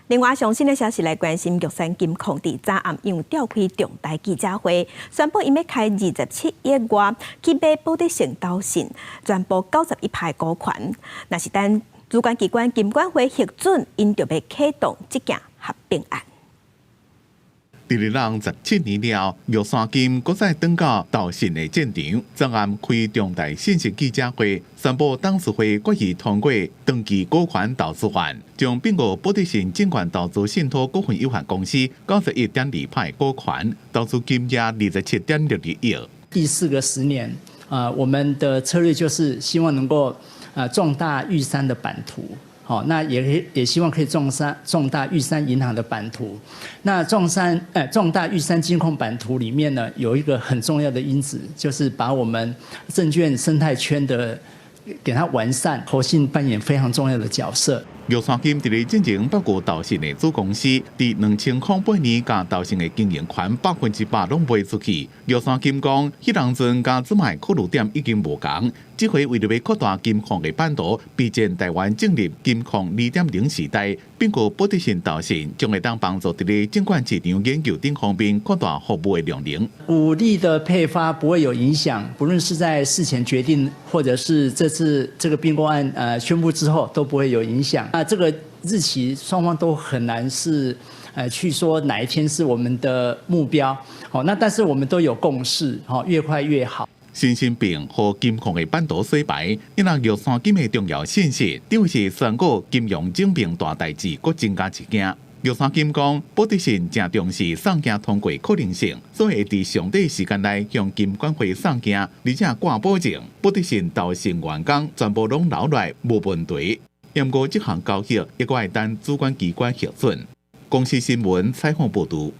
另外，上新的消息來關心，玉山金控佇昨暗因為召開重大記者會，宣布𪜶欲開27億外去買保德信投信全部91%股權。若是等主管機關金管會核准，𪜶就欲啟動這件合併案。佇咧人17年了，玉山金閣再轉到投信的戰場，昨暗開重大信息記者會，宣布董事會決議通過長期股權投資案，將併購保德信證券投資信託股份有限公司91.2%股權，投資金額27.62億。第四個十年，啊，我們的策略就是希望能夠啊壯大玉山的版圖。好，那也希望可以壯大玉山銀行的版圖。那壯大玉山金控版圖裡面呢，有一個很重要的因子，就是把我們證券生態圈的給它完善，投信扮演非常重要的角色。玉山金佇咧進前包括投信的子公司，佇2008年共投信的經營權100%攏賣出去。玉山金講，彼當陣佮這擺考慮點已經無仝，這回為著欲擴大金控的版圖，備戰台灣進入金控2.0時代，併購保德信投信，將會當幫助佇咧證券市場研究等方面擴大服務的量能。股利的配發不會有影響，不論是在事前決定，或者是這次這個併購案宣布之後，都不會有影響。那這個日期雙方都很難是，去說哪一天是我們的目標，好，那但是我們都有共識，越快越好。新芯片予金控的版圖洗牌，因為玉山金的重要信息，等於是宣告金融整併大代誌，閣增加一件。玉山金講，保德信誠重視送件通過可能性，所以會佇上短時間內向金管會送件，而且掛保證，保德信投信員工全部攏留落來無問題。毋過這項交易，猶閣愛等主管機關核准。公視新聞採訪報導。